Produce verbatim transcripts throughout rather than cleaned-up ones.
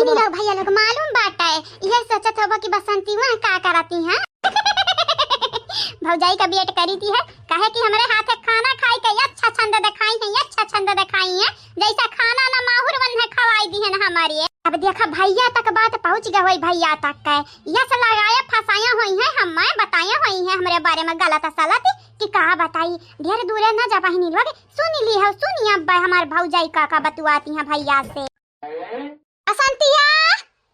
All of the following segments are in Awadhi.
नी लोग भैया लोग मालूम बाटे, इहे सोचत होबो कि बसंती वहाँ का करती हैं। भौजाई का wait करी थी है, काहे कि हमरे हाथे खाना खाई के अच्छा छंद दिखाई है, अच्छा छंद दिखाई है, जैसा खाना ना माहुर वन है खवाई दी है ना हमारे। अब देखा भैया तक बात पहुँच गए होई, भैया तक के यस लगाए फंसाया होई है, हमें बताया होई है हमरे बारे में गलत सलत कि का बताई। ढेर दूरे न जा बहिनी लोग, सुन ली हो, सुनी अब हमार भौजाई का का बतुआती हैं भैया से। बसंतिया,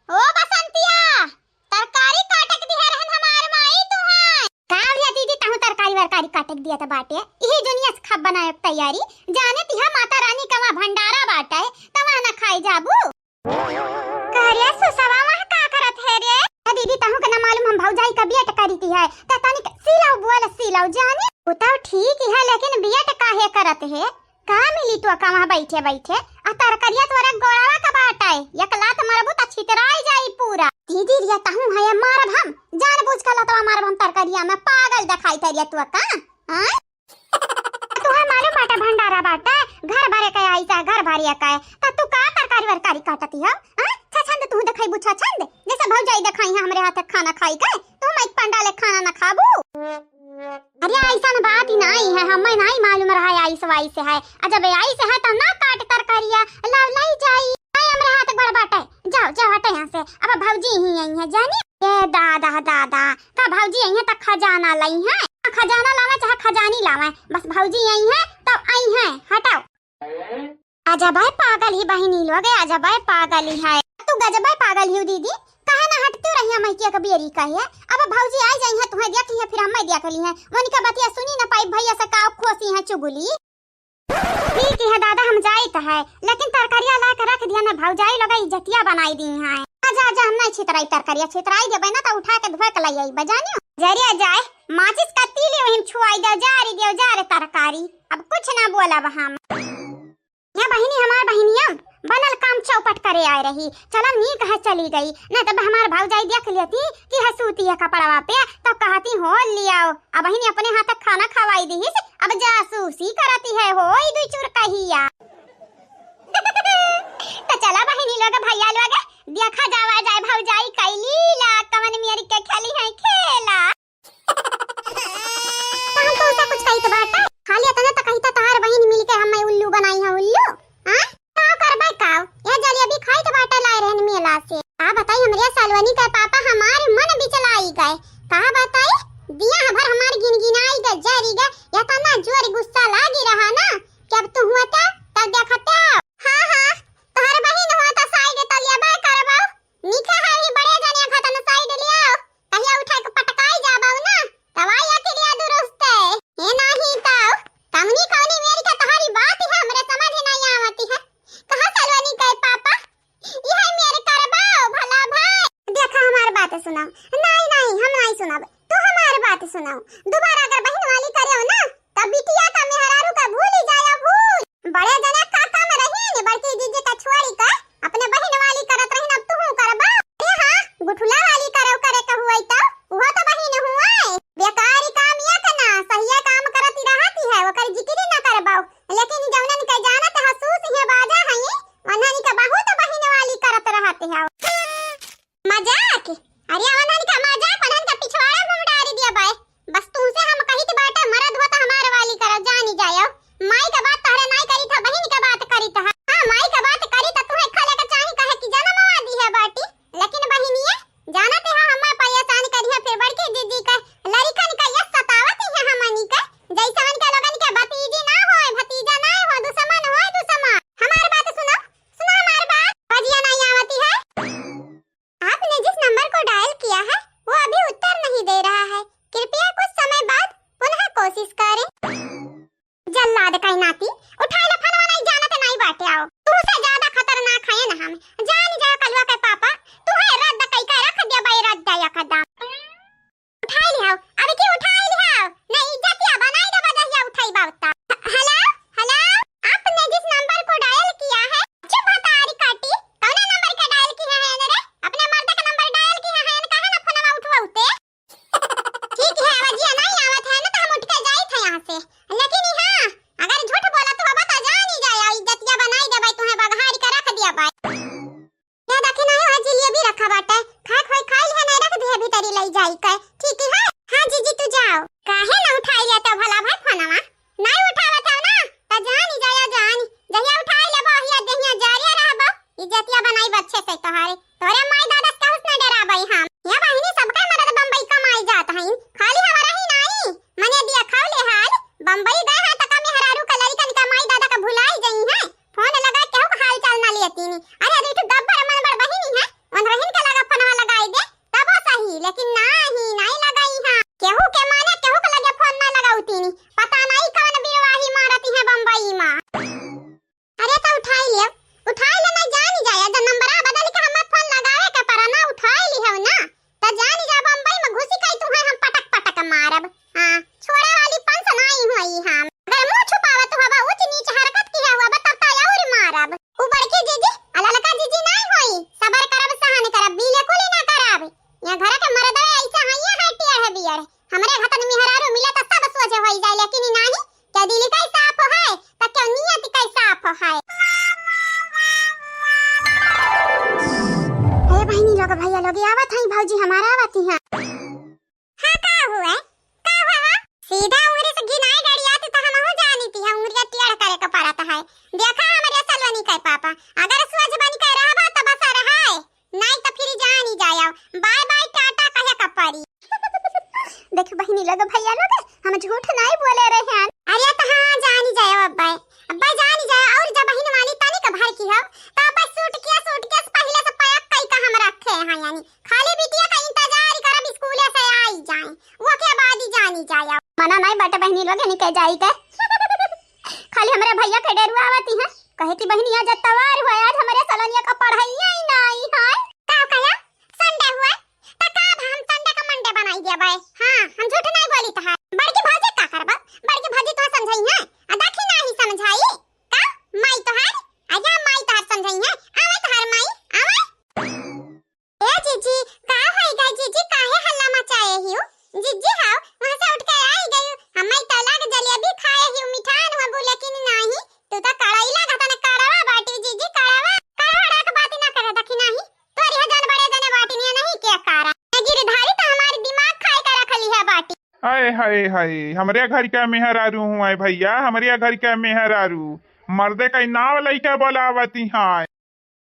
ओ बसंतिया, तरकारी काटक दिहे रहन हमार माई तुहां। का भैया दीदी, तहूं तरकारी वरकारी काटक दिया त बाटे। इही जोनिया से खब बनाए तैयारी। जाने तिहा माता रानी का वहाँ भंडारा बाटे, त वहाँ न खाए जाबू। का रे सुसवा वहाँ का करत है रे? ए दीदी, तहूं के न मालूम हम भौजाई का wait करी थी है। त तनिक सिलाऊ बोल सिलाऊ जाने। उ तो ठीक है, लेकिन wait काहे करत है? का मिली तो का वहाँ बैठे बैठे? आ तरकरिया तोरे गोड़वा का बाटे, एक लात मारबू त छितराई जाई पूरा। दीदी रिया तहूँ है मारब हम, जान बूझ के लतवा मारब हम तरकरिया में, पागल देखाई तरिया तू का? हाँ? तुहर मालूम बाटे भंडारा बाटे, घर भरे के आई चाहे घर भरे के, त तू का तरकारी वरकारी काटती हो? हाँ? छछंद तू देखई बुझा छंद, जैसे भौजाई देखाई है हमरे हाथ खाना खाई के, तू मैं एक पंडाले खाना न खाबू। अरे ऐसन बात ही नाई है, हमें नाई मालूम रहा आइस वाइस है। आ जब आइस है तो ना काट तरकारिया, लाव लाई जाई। नाई हमरे हाथ बड़ बाटे, जाओ जाओ हटो यहाँ से। अब भौजी ही आई है जानी। ए दादा दादा, का भौजी आई है तो खजाना लाई है? खजाना लावे चाहे खजानी लावे, बस भौजी आई है तो आई है, हटाओ। अजबै पागल ही बहिनी लोग, अजबै पागल ही है। तू गजबै पागल ही दीदी, काहे ना हटती रहिया मैकिया के बेरी कहे। अब भौजी आई जाइहैं, तुहैं देखिहैं, फिर हम्मै देख लिहैं। उनका बतिया सुनी ना पाई, भैया से का खोसी है चुगली। ठीक है दादा, हम जाइत है, लेकिन तरकारिया ला के रख दिया ना, भौजाई लोग इज्जतिया बनाई दी है। आजा आजा, हम नहीं छितराई तरकारिया, छितराई देबै ना तो उठा के धोए के लाई आई बजानियो। जरिया जाए, माचिस का तीली वहीं छुआई दे, जा रे दियो, जा रे तरकारी, अब कुछ ना बोलब हम। या बहिनी, हमार बहिनिया बनल काम चौपट करे आए रही, चलो नीक है चली गई, नहीं तब हमार भौजाई देख लेती कि है सूती है कपड़वा पे, तो कहती हो लियाओ, अब बहिनी अपने हाथ खाना खवाई दीहिस, अब जासूसी करती है हो ई दुई चुरकहिया। तो चला बहिनी लोग, भैया लोग, देखा जावा जाए भौजाई कैली ला कवन मेरी के खेली है खेला। हम तो उसे कुछ कहित बाटे, खाली इतने तो कहिता तोहार बहिन मिलके हमें उल्लू बनाई है उल्लू। हाँ? का करबै काव? यह जलेबी खाइत बाटे लाए रहन मेला से। का बताई हमरे सलवनी के पापा हमारे मन बिचलाई गए। का बताई? दिया भर हमार गिनगिनाई गए, जरी गए। इतना जोर गुस्सा लागी रहा ना कि अब तू हुआ था, तब देखते हो। हाँ, हाँ, तोहर बहिन हुआ था साइड तलिया बाय करबो। निके है ही बड़े जने खतन साइड लियाओ। कहिया उठा के पटकाई जाबो ना, तब आई अखिलिया दुरुस्त है। ए नाही तो, कमनी कौनी मेरी का तोहरी बात है, हमरे समझ नहीं आवती है। कहाँ सलवनी गए पापा? यह मेरे करबो भला भाई। देखा हमार बात सुनाओ। नहीं, नहीं, हम नहीं सुनाब। तू हमार बात सुनाओ। दोबारा अगर बहन वाली करे हो ना, तब बिटिया का मेहरारू का भूल ही जाया भूल। बड़े जने का काम रही ने, बड़की जीजी का छोड़ी का अपने बहन वाली करत रही, अब तू करबा। ए हाँ, गुठुला वाली करो करे का हुआ तो, वो तो बहन हुआ है। बेकारी काम या के ना, सहिया काम करती रहती है, ओकर जिक्र ना करबाओ। लेकिन जौनन के जानत हसूस है बाजा है, वनन के बहुत बहन वाली करत रहते हो। मजाक? अरे अवनन का मजाक, वनन का पिछवाड़ा में डारी दिया बाय। बस तू से अरे बहिनी लोग, भैया लोग, आवत हैं भौजी हमारा, आवत हैं। हाँ, का हुआ? का हुआ है? सीधा उंगली से घिनाए गड़ियात त हमहू जानी थी, है उंगलिया टेढ़ करे के पड़त है। देखा हमरे सलोनी के पापा, अगर सोझ बन के रहबा त बस रहाए, नहीं त फिर जानी जाया। बाय बाय टाटा कहे के पड़ी। देख बहिनी लोग, भैया लोग, हम झूठ नहीं बोले रहे हैं। अरे त हाँ, जानी जाया अब्बा, अब्बा जानी जाया। और जब बहिन मानी तनी का भर की हो, त अब्बा सूटकेस, सूटकेस पहले से पैक कई का हम रखे हैं, यानी खाली बिटिया का इंतजार करब, स्कूले से आई जाए, ओके बाद ही जानी जाया। मना नहीं बाटे बहिनी लोग, इनके जाई के। खाली हमरे भैया के डेरुआ आवती हैं, कहे कि बहिनिया जब तवार हुआ, आज हमरे सलोनिया का पढ़ाइया ही नहीं है। का कहा? संडे हुआ, त का अब हम संडे का मंडे बनाई दिया बाय? हाँ, हम झूठ नहीं बोली तहार। बड़की भौजी का करबा? बड़की भौजी तो समझाई है, आ देखी नहीं समझाई। का? माई तोहार? आजा माई तोहार समझाई है, आवे तोहार माई, आवे। ए जीजी, का होई गई जीजी, काहे हल्ला मचाए हियो? जीजी हाव, वहाँ से उठ के आई गई। हम्मे तो लग जलेबी खाए हियो, मिठान हुआ बु, लेकिन नहीं, तू तो कड़ाई लागत ना, कड़वा बाटी जीजी, कड़वा। कड़वा के बात ना करे, देखी नहीं, तोरी यहाँ जन बड़े जने बाटी नहीं, नहीं के कारा। ए गिरधारी तो हमार दिमाग खाए के रख ली है बाटी। हाय, हाय, हाय, हमरे घर का मेहरारू हुआ है भैया, हमरे घर का मेहरारू। मर्दे का नाव लइके बोलावती है।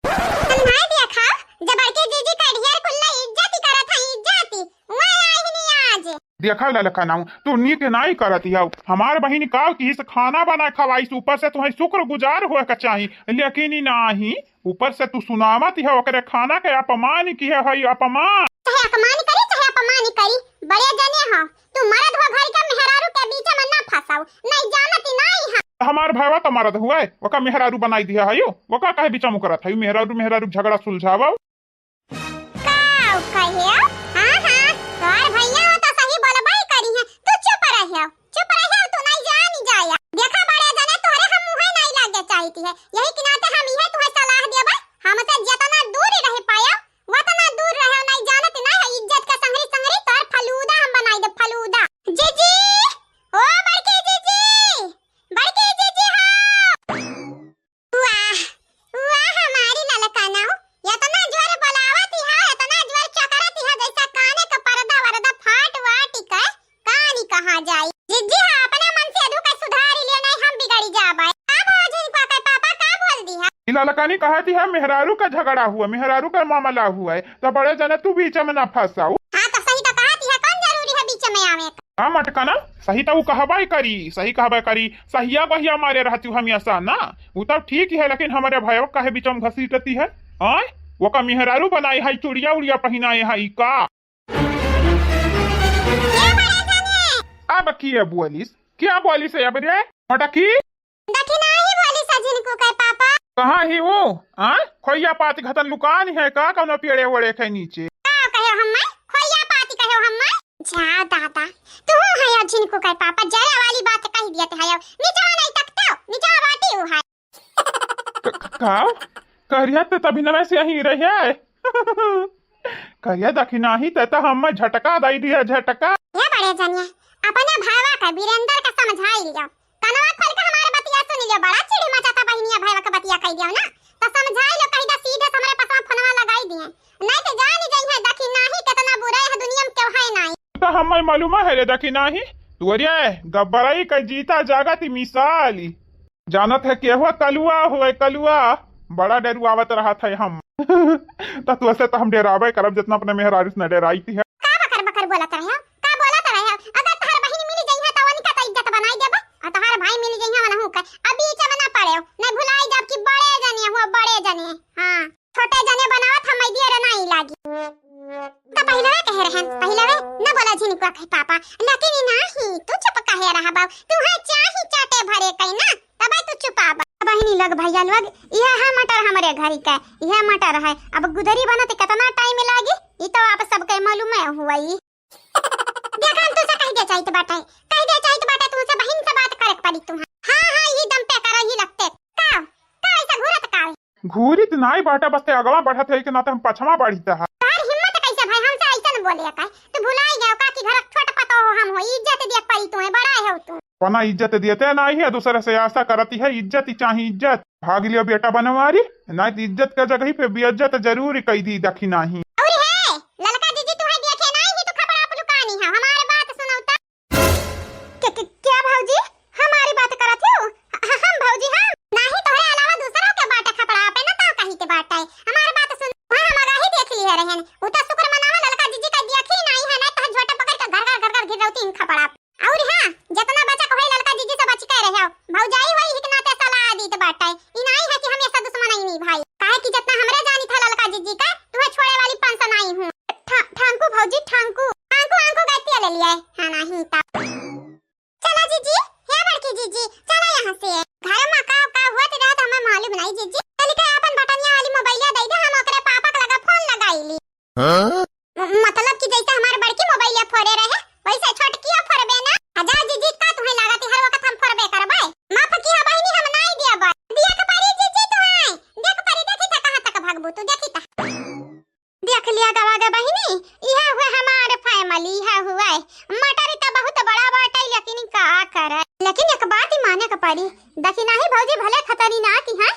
भाई देखा, जब बड़के जीजी का ढेर कुल्ला इज्जत ही करत है, इज्जत ही, वह आई ही नहीं आज। देखा ललका नाऊ, तू नीक नाई करत हऊ। हमार बहिन का किहिस खाना बना खवाइस, ऊपर से तुहें शुक्रगुजार होए का चाही, लेकिन ई नाही, ऊपर से तू सुनावत है ओकरे खाना के अपमान किहे हई, अपमान। चाहे अपमान करी, चाहे अपमान करी, बड़े जने हो, तू मरद हो, घर के मेहरारू के बीच में ना फंसाऊ, नहीं जानत ही नहीं है। हमार भाईवा तो मरद हुआ है, ओका मेहरारू बनाई दिया है, ओका काहे बीच में करत है, मेहरारू, मेहरारू झगड़ा सुलझावा। का कहे? हाँ, हाँ, तोर भैया हो तो सही बोलबे करी है, तू चुप रहियो, चुप रहियो, तू नहीं जानी जाया। देखा बड़े जने तोहरे हम मुँहे नहीं लागे चाहती है, यही के नाते हम इहे तुहे सलाह देबे, हमसे जितना दूर रह पाया, वतना दूर रहे, नहीं जानत नहीं है, इज्जत के संगरी संगरी तोर फलूदा हम बनाई दे, फलूदा। जीजी, ओ बड़की जीजी, बड़की जीजी हो। वाह, वाह हमारी ललका नाऊ, इतना जोर बोलावत ही है, इतना जोर चकरत ही है, जैसा काने का पर्दा वर्दा फाट वाट के कानी कहाँ जाई। जीजी हो, अपने मन से अधू का सुधारी लियो, नहीं हम बिगड़ी जाबे। का भौजी का के पापा का बोल दी है? ई ललकानी कहती है, मेहरारू का झगड़ा हुआ, मेहरारू का मामला हुआ है, तो बड़े जने तू बीच में ना फंसाऊ। हाँ, तो सही तो कहती है, कौन जरूरी है बीच में आवे का? हाँ मटकना, सही तो ऊ कहबे करी, सही कहबे करी, सहिया बहिया मारे रहती हमेशा ना, ऊ तब ठीक है, लेकिन हमारे भाई काहे बीच में घसीटती है? आय, ओका मेहरारू बनाई है, चूड़िया उड़िया पहिनाए है, ई का? के बड़े जने? अब के बोलिस? के बोलिस अब रे? मटकी? दखिनाही बोलिस झिनकू के पापा। कहाँ ही वो? हाँ? खोइया पाती घतन लुकान है का? कौनो पेड़े ओड़े के नीचे? का कहे हम्मे? खोइया पाती कहे हम्मे? जा दादा, तू है या झिनकू के पापा, जरा वाली बात कह दिया ते है। नीचे नहीं तकते हो, नीचे बाटी हूँ है। क-, का? करिया ते तभी नवे से यहीं रहे। करिया दखिनाही ते तो हम झटका दई दिया, झटका। ये बड़े जनिया, अपने भाईवा का वीरेंद्र का समझाई लियो। कनवा खोल के हमारे बतिया सुन लियो, बड़ा चिड़ी मचाता बहिनिया भाईवा का बतिया कह दियो ना। तो समझाई लो, कही दा सीधे से हमरे पसवा फोनवा लगाई दिए। नहीं तो जानी जाई है दखिनाही कितना बुरा है दुनिया में क्यों है नहीं। तो हमें मालूम है रे दखिनाही, तोरे गब्बराई का जीता जागत मिसाली। जानत है के हुआ कलुआ हुआ, कलुआ बड़ा डेरुआवत रहत है हम। त तोसे त हम डेराबे करब, जितना अपने मेहरारू से न डेराई थी है। का बकर बकर बोलत रहे हो? का बोलत रहे हो? अगर तहार बहिन मिल जइहा त उनका त इज्जत बनाई देबे, और तहार भाई मिल जइहा वनहु के। अब बीच में ना पड़े हो, नहीं भुलाई जब कि बड़े जने हुआ, बड़े जने। हाँ, छोटे जने बनावत हम दिए रे नहीं लागी। त पहलवे कहे रहन, पहलवे न बोला झिनकुआ के पापा, लेकिन ई नाही, तू चुप काहे रहबा? तू है चाही चाटे भरे कई ना, तबे तू चुपाबा। बहिनी लोग, भैया लोग, इहे है मटर हमरे घरी के, इहे मटर है। अब गुदरी बनत कितना टाइम लागी, ई तो आप सबके मालूम है हुई। देख, हम तुझसे कह दे चाहित बाटे, कह दे चाहित बाटे, तुझसे बहिन से बात करे के पड़ी तुम। हाँ, हाँ, ई दम पे कर, ई लगते। का? का ऐसा घूरत का है? घूरित नाई बाटे, बस ते अगवा बढ़त है के नाते हम पछवा बढ़ित है। तोहार हिम्मत कैसे भाई हमसे ऐसा न बोले का? तू भुलाई गयो का कि घर छोट पतो हो हम हो, इज्जत दिया पड़ी तुम्हें, बड़ा है तू। अपना इज्जत देते नाही है, दूसरे से आशा करती है इज्जत ही चाही, इज्जत। भाग लियो बेटा बनवारी, नाही तो इज्जत का जगह पे बेइज्जत जरूर कई दी दखी नाही। अउर हे, ललका जीजी तुहैं देखे नाही ही तो खपड़ा पुलुकानी है, हमार बात सुनौ त। के, के, क्या भौजी? हमारी बात करत हो? ह-, ह-, हम भौजी हम? नाही तोहरे अलावा दूसरा के बाटे खपड़ा पे ना तो कहीं के बाटे। हमार बात सुन, वहाँ हम आगाही देख लिए रहन। उ तो शुक्र मनावा ललका जीजी का देखी नाही है, नाही तो झोटा पकड़ के घर घर घर घर गिरौती इन खपड़ा। अउर हाँ, जितना बचा के होई ललका जीजी से बच के रहो। भौजाई होई ही के नाते सलाह दीत बाटे। ई नाही है कि हम ऐसा दुश्मन ही नहीं भाई। काहे कि जितना हमरे जानी था ललका जीजी का, तुहे छोड़े वाली पंस नाही हूँ। ठा-, ठांकू भौजी, ठांकू। ठांकू आंकू गलतिया ले लिया है। हाँ, नाही ता। चला जीजी, हे बड़की जीजी, चला यहाँ से। घर में का, का हुआ तेरा तो हमें मालूम नाही जीजी। चल के अपन बटनिया वाली मोबाइलिया दे दे, हम ओकरे पापा के लगा फोन लगाई ली। हाँ? म-, मतलब कि जैसे हमार बड़की मोबाइलिया फोड़े रहे, वैसे छोटकिया फोड़बे ना। आ जा जीजी, का तुहे लागत हर वक्त हम फोड़बे करबे? माफ किया बहिनी, हम नाही दिया बा। दिया के परी जीजी तुहे। देख परी, देखी त कहाँ तक भागबू तू, देखी त। देख लिया गवा गे बहिनी, इहा हुए हमार family, इहा हुए। मटर त बहुत बड़ा बाटे, लेकिन का करे? लेकिन एक बात ही माने के पड़ी, देखी नाही भौजी भले खतरनाक ही है,